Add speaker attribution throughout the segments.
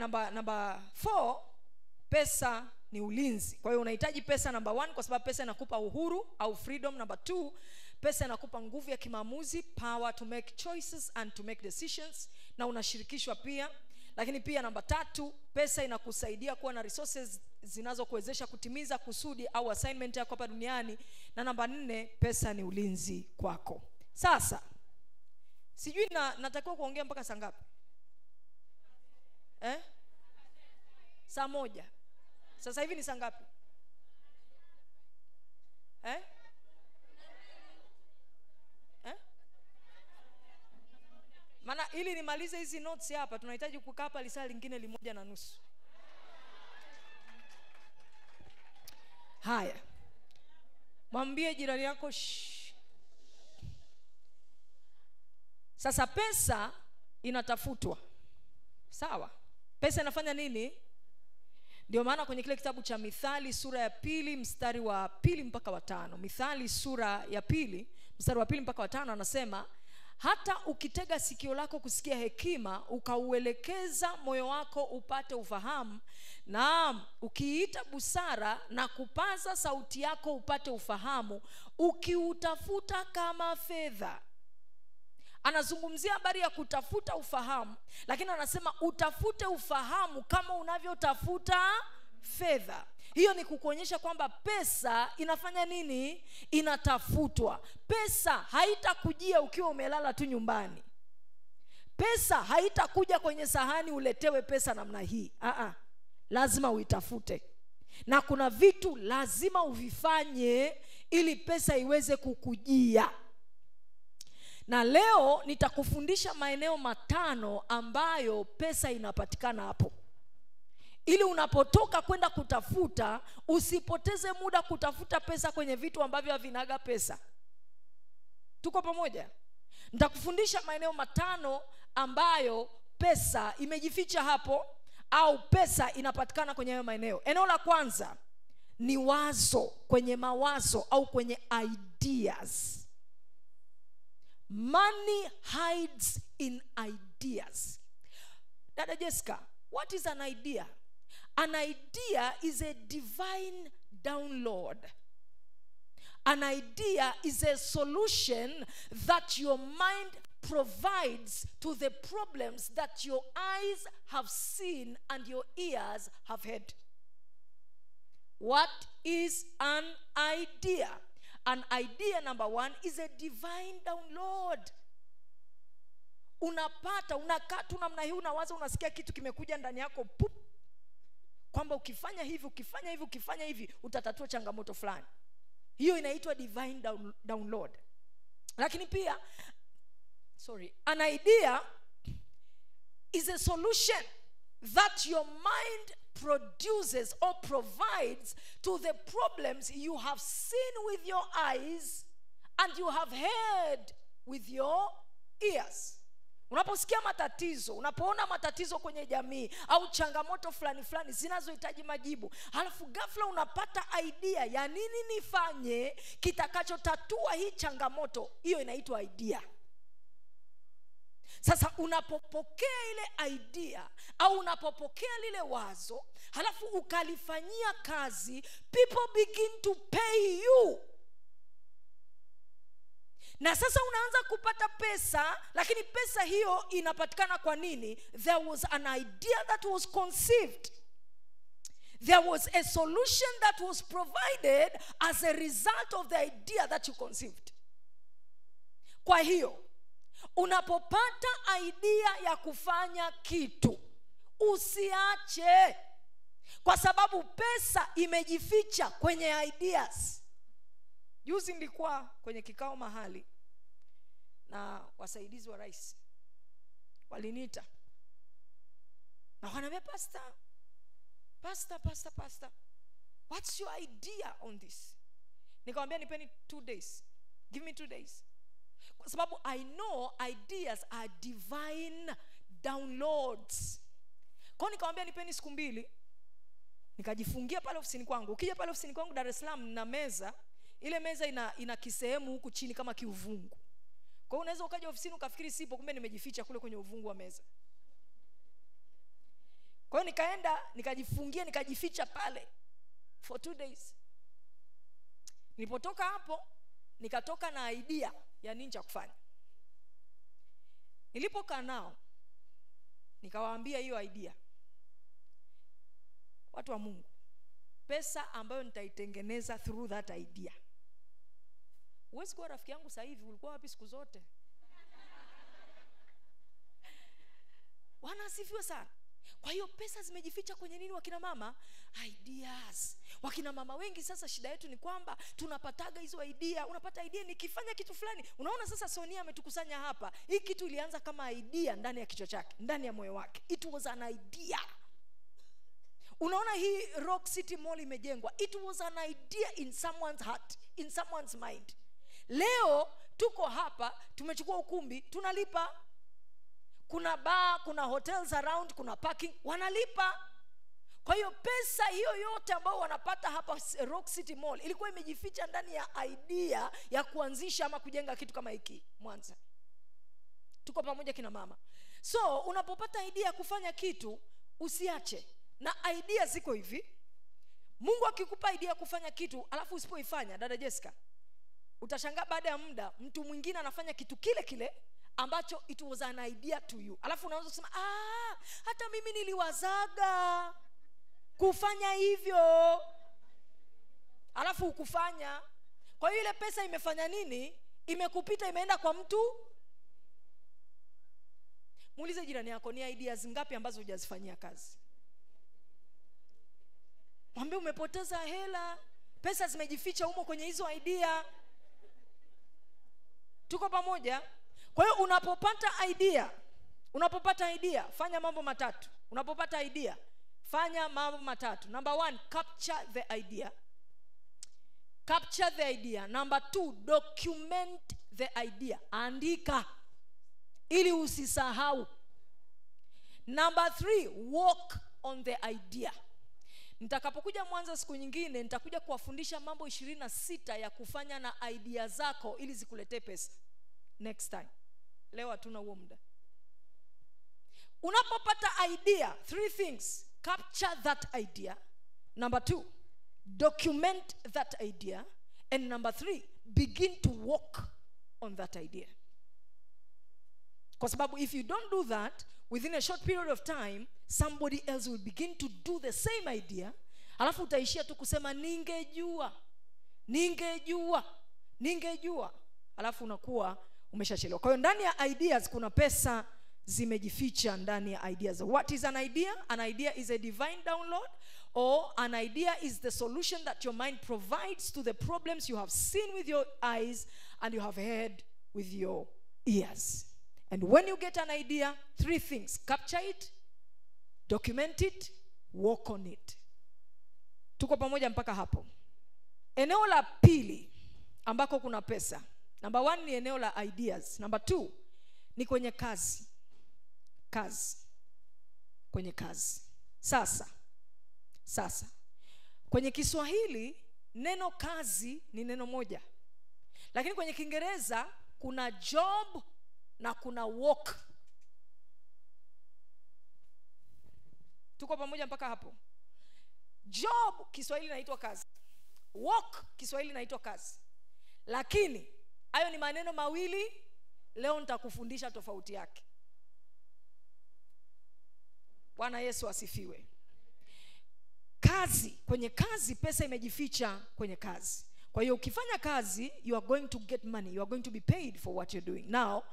Speaker 1: Namba 4, pesa ni ulinzi. Kwa hiyo unahitaji pesa namba 1 kwa sababu pesa inakupa uhuru au freedom. Namba 2, pesa inakupa nguvu ya kimaamuzi, power to make choices and to make decisions, na unashirikishwa pia. Lakini pia namba 3, pesa inakusaidia kuwa na resources zinazokuwezesha kutimiza kusudi au assignment yako hapa duniani. Na namba 4, pesa ni ulinzi kwako. Sasa sijui natakiwa kuongea mpaka saa ngapi? Saa 1. Sasa hivi ni saa ngapi? Maana ili nimalize hizi notes hapa tunahitaji kukaa hapa lisaa lingine 1.5. Haya. Mwambie jirani yako shh. Sasa pesa inatafutwa. Sawa? Pesa inafanya nini? Ndio maana kwenye kile kitabu cha Mithali sura ya 2 mstari wa 2 mpaka wa 5. Mithali sura ya 2 mstari wa 2 mpaka wa 5 anasema, hata ukitega sikio lako kusikia hekima, ukauelekeza moyo wako upate ufahamu, naam, ukiita busara na kupaza sauti yako upate ufahamu, ukiutafuta kama fedha. Anazungumzia habari ya kutafuta ufahamu, lakini anasema utafute ufahamu kama unavyotafuta fedha. Hiyo ni kukuonyesha kwamba pesa inafanya nini? Inatafutwa. Pesa haitakujia ukiwa umelala tu nyumbani. Pesa haitakuja kwenye sahani uletewe pesa namna hii. Lazima uitafute. Na kuna vitu lazima uvifanye ili pesa iweze kukujia. Na leo nitakufundisha maeneo 5 ambayo pesa inapatikana hapo. Ili unapotoka kwenda kutafuta, usipoteze muda kutafuta pesa kwenye vitu ambavyo havinaga pesa. Tuko pamoja? Nitakufundisha maeneo 5 ambayo pesa imejificha hapo au pesa inapatikana kwenye hayo maeneo. Eneo la kwanza ni wazo, kwenye mawazo au kwenye ideas. Money hides in ideas. Dada Jessica, what is an idea? An idea is a divine download. An idea is a solution that your mind provides to the problems that your eyes have seen and your ears have heard. What is an idea? An idea, number 1, is a divine download. Unapata, unakaa tu namna hii, unawaza, unasikia kitu kimekuja ndani yako, pup, kwamba ukifanya hivi, ukifanya hivi, ukifanya hivi, utatatua changamoto fulani. Hiyo inaitwa divine download. Lakini pia, an idea is a solution that your mind produces or provides to the problems you have seen with your eyes and you have heard with your ears. Unaposikia matatizo, unapoona matatizo kwenye jamii au changamoto fulani fulani zinazohitaji majibu, halafu ghafla unapata idea ya nini nifanye kitakachotatua hii changamoto, hiyo inaitwa idea. Sasa unapopokea ile idea au unapopokea lile wazo, halafu ukalifanyia kazi, people begin to pay you. Na sasa unaanza kupata pesa, lakini pesa hiyo inapatikana kwa nini? There was an idea that was conceived. There was a solution that was provided as a result of the idea that you conceived. Kwa hiyo, unapopata idea ya kufanya kitu, usiache, kwa sababu pesa imejificha kwenye ideas. Juzi nilikuwa kwenye kikao mahali na wasaidizi wa rais waliniita na wakaniambia, pastor, what's your idea on this? Nikamwambia nipeni 2 days. Give me 2 days. Kwa sababu I know ideas are divine downloads. Kwa nikamwambia nipeni siku 2. Nikajifungia pale ofisini kwangu. Ukija pale ofisini kwangu Dar es Salaam na meza, ile meza ina kisehemu huku chini kama kiuvungu. Kwa hiyo unaweza ukaja ofisini ukafikiri sipo, kumbe nimejificha kule kwenye uvungu wa meza. Kwa hiyo nikaenda nikajifungia, nikajificha pale for 2 days. Nilipotoka hapo nikatoka na idea ya nini cha kufanya. Nilipokaa nao nikawaambia hiyo idea. Watu wa Mungu, pesa ambayo nitaitengeneza through that idea. Huwezi kuwa rafiki yangu sasa hivi, ulikuwa wapi siku zote? Bwana asifiwe sana. Kwa hiyo pesa zimejificha kwenye nini wakina mama? Ideas. Wakina mama wengi sasa shida yetu ni kwamba tunapataga hizo idea. Unapata idea nikifanya kitu fulani. Unaona sasa Sonia ametukusanya hapa. Hii kitu ilianza kama idea ndani ya kichwa chake, ndani ya moyo wake. It was an idea. Unaona hii Rock City Mall imejengwa. It was an idea in someone's heart, in someone's mind. Leo tuko hapa, tumechukua ukumbi, tunalipa. Kuna bar, kuna hotels around, kuna parking, wanalipa. Kwa hiyo pesa hiyo yote ambayo wanapata hapa Rock City Mall ilikuwa imejificha ndani ya idea ya kuanzisha ama kujenga kitu kama hiki Mwanza. Tuko pamoja kina mama. So unapopata idea ya kufanya kitu usiache. Na idea ziko hivi. Mungu akikupa idea ya kufanya kitu alafu usipoifanya, dada Jessica, utashangaa baada ya muda mtu mwingine anafanya kitu kile kile ambacho it was an idea to you. Alafu unaanza kusema, hata mimi niliwazaga kufanya hivyo. Alafu ukufanya. Kwa hiyo ile pesa imefanya nini? Imekupita, imeenda kwa mtu. Muulize jirani yako, ni ideas ngapi ambazo hujazifanyia kazi? Mwambie umepoteza hela, pesa zimejificha humo kwenye hizo idea. Tuko pamoja? Kwa hiyo unapopata idea, fanya mambo matatu. Unapopata idea, fanya mambo matatu. Number 1, capture the idea. Capture the idea. Number 2, document the idea. Andika ili usisahau. Number 3, work on the idea. Nitakapokuja Mwanza siku nyingine, nitakuja kuwafundisha mambo 26 ya kufanya na idea zako ili zikuletee pesa. Next time. Leo hatuna huo muda. Unapopata idea, 3 things. Capture that idea. Number 2, document that idea. And number 3, begin to work on that idea. Kwa sababu if you don't do that, within a short period of time, somebody else will begin to do the same idea. Alafu utaishia tu kusema ningejua, ningejua, ningejua. Alafu unakuwa umeshachelewa. Kwa hiyo ndani ya ideas kuna pesa zimejificha ndani ya ideas. What is an idea? An idea is a divine download, or an idea is the solution that your mind provides to the problems you have seen with your eyes and you have heard with your ears. And when you get an idea, 3 things: capture it, document it, work on it. Tuko pamoja mpaka hapo? Eneo la pili ambako kuna pesa. Number 1 ni eneo la ideas. Number 2 ni kwenye kazi. Kazi. Kwenye kazi. Sasa kwenye Kiswahili neno kazi ni neno moja. Lakini kwenye Kiingereza kuna job na kuna work. Tuko pamoja mpaka hapo? Job Kiswahili inaitwa kazi. Work Kiswahili inaitwa kazi. Lakini hayo ni maneno mawili. Leo nitakufundisha tofauti yake. Bwana Yesu asifiwe. Kazi, kwenye kazi pesa imejificha kwenye kazi. Kwa hiyo ukifanya kazi, you are going to get money. You are going to be paid for what you're doing. Now,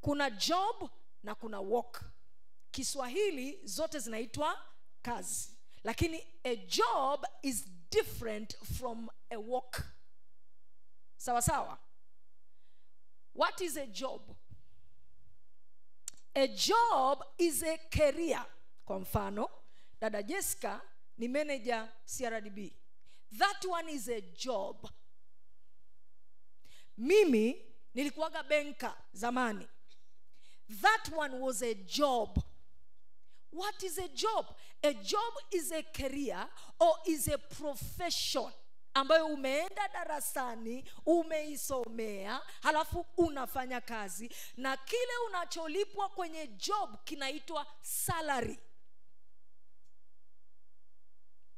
Speaker 1: kuna job na kuna work. Kiswahili zote zinaitwa kazi. Lakini a job is different from a work. Sawa sawa? What is a job? A job is a career. Kwa mfano, dada Jessica ni manager CRDB. That one is a job. Mimi nilikuwaga banker zamani. That one was a job. What is a job? A job is a career or is a profession ambayo umeenda darasani, umeisomea, halafu unafanya kazi, na kile unacholipwa kwenye job kinaitwa salary.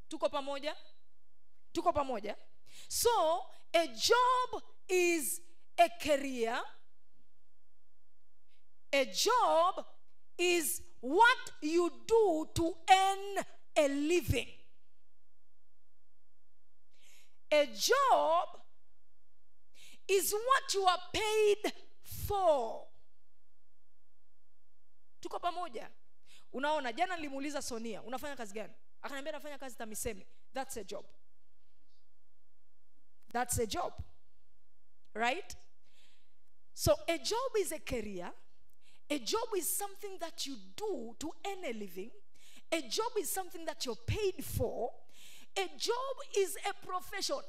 Speaker 1: Tuko pamoja? Tuko pamoja? So a job is a career. A job is what you do to earn a living. A job is what you are paid for. Tuko pamoja? Unaona, jana nilimuuliza Sonia, unafanya kazi gani? Akaniambia nafanya kazi TAMISEMI. That's a job. That's a job. Right? So a job is a career. A job is something that you do to earn a living. A job is something that you're paid for. A job is a profession.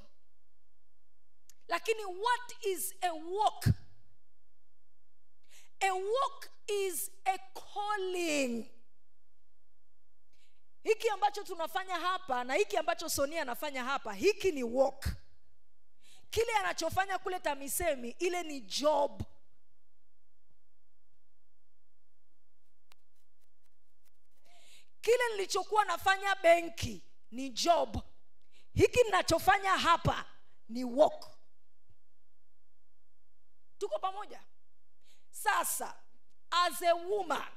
Speaker 1: Lakini what is a work? A work is a calling. Hiki ambacho tunafanya hapa na hiki ambacho Sonia anafanya hapa, hiki ni work. Kile anachofanya kule TAMISEMI, ile ni job. Kile nilichokuwa nafanya benki ni job. Hiki ninachofanya hapa ni work. Tuko pamoja? Sasa, as a woman,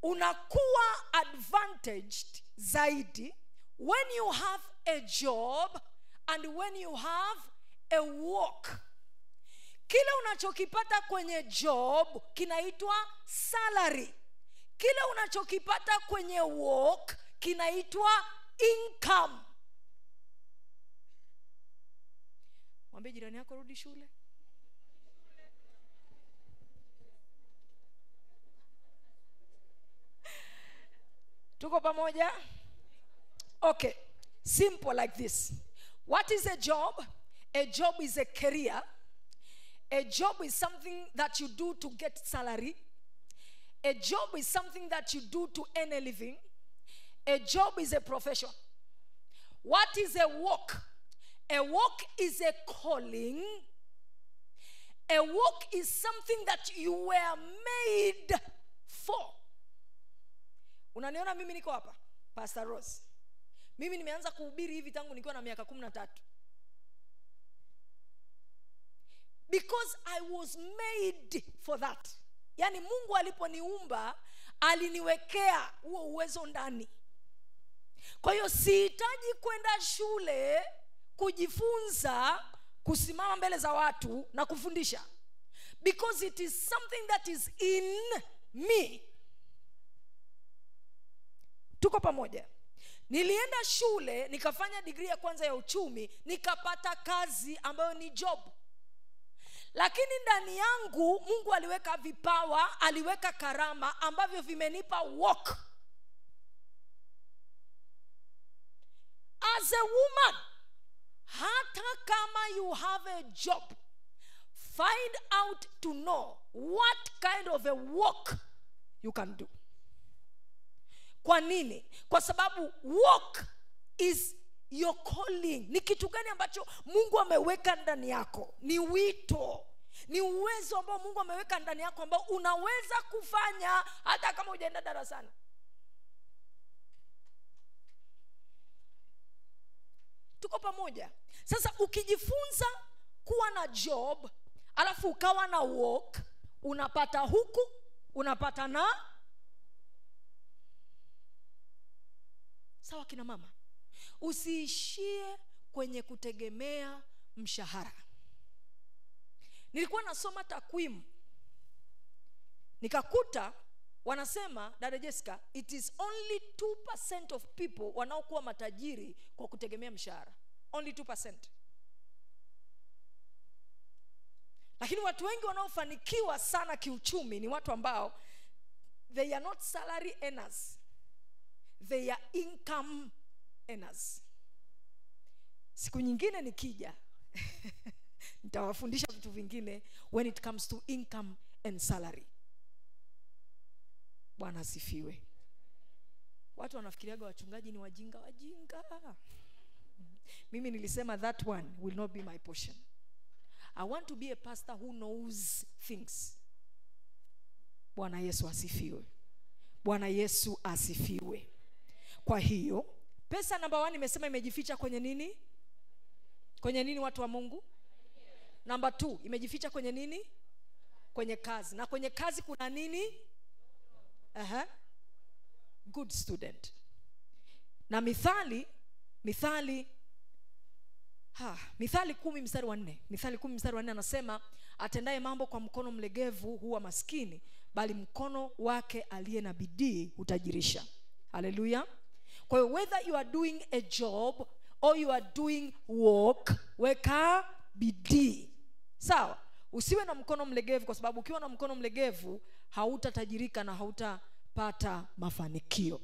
Speaker 1: unakuwa advantaged zaidi when you have a job and when you have a work. Kile unachokipata kwenye job kinaitwa salary. Kile unachokipata kwenye work kinaitwa income. Mwambie jirani yako rudi shule. Tuko pamoja? Okay, simple like this. What is a job? A job is a career. A job is something that you do to get salary. A job is something that you do to earn a living. A job is a profession. What is a work? A work is a calling. A work is something that you were made for. Unaniona mimi niko hapa, Pastor Rose. Mimi nimeanza kuhubiri hivi tangu nikiwa na miaka 13. Because I was made for that. Yani Mungu aliponiumba, aliniwekea huo uwezo ndani. Kwa hiyo sihitaji kwenda shule kujifunza kusimama mbele za watu na kufundisha. Because it is something that is in me. Tuko pamoja? Nilienda shule, nikafanya degree ya kwanza ya uchumi, nikapata kazi ambayo ni job. Lakini ndani yangu Mungu aliweka vipawa, aliweka karama ambavyo vimenipa work. As a woman, hata kama you have a job, find out to know what kind of a work you can do. Kwa nini? Kwa sababu work is your calling. Ni kitu gani ambacho Mungu ameweka ndani yako? Ni wito. Ni uwezo ambao Mungu ameweka ndani yako ambao unaweza kufanya hata kama hujaenda darasani. Tuko pamoja? Sasa ukijifunza kuwa na job, alafu ukawa na work, unapata huku, unapata na. Sawa kina mama? Usiishie kwenye kutegemea mshahara. Nilikuwa nasoma takwimu, nikakuta wanasema, dada Jessica, it is only 2% of people wanaokuwa matajiri kwa kutegemea mshahara. Only 2%. Lakini watu wengi wanaofanikiwa sana kiuchumi ni watu ambao they are not salary earners. They are income earners. Siku nyingine nikija nitawafundisha vitu vingine when it comes to income and salary. Bwana asifiwe. Watu wanafikiriaga wachungaji ni wajinga wajinga. Mimi nilisema that one will not be my portion. I want to be a pastor who knows things. Bwana Yesu asifiwe. Bwana Yesu asifiwe. Kwa hiyo Pesa namba 1 imesema imejificha kwenye nini? Kwenye nini, watu wa Mungu? Namba 2 imejificha kwenye nini? Kwenye kazi. Na kwenye kazi kuna nini? Good student. Na Mithali 10 mstari wa 4. Mithali 10 mstari wa 4 anasema, atendaye mambo kwa mkono mlegevu huwa maskini, bali mkono wake aliye na bidii hutajirisha. Haleluya. Kwa hiyo whether you are doing a job or you are doing work, weka bidii. Sawa? Usiwe na mkono mlegevu, kwa sababu ukiwa na mkono mlegevu hautatajirika na hautapata mafanikio.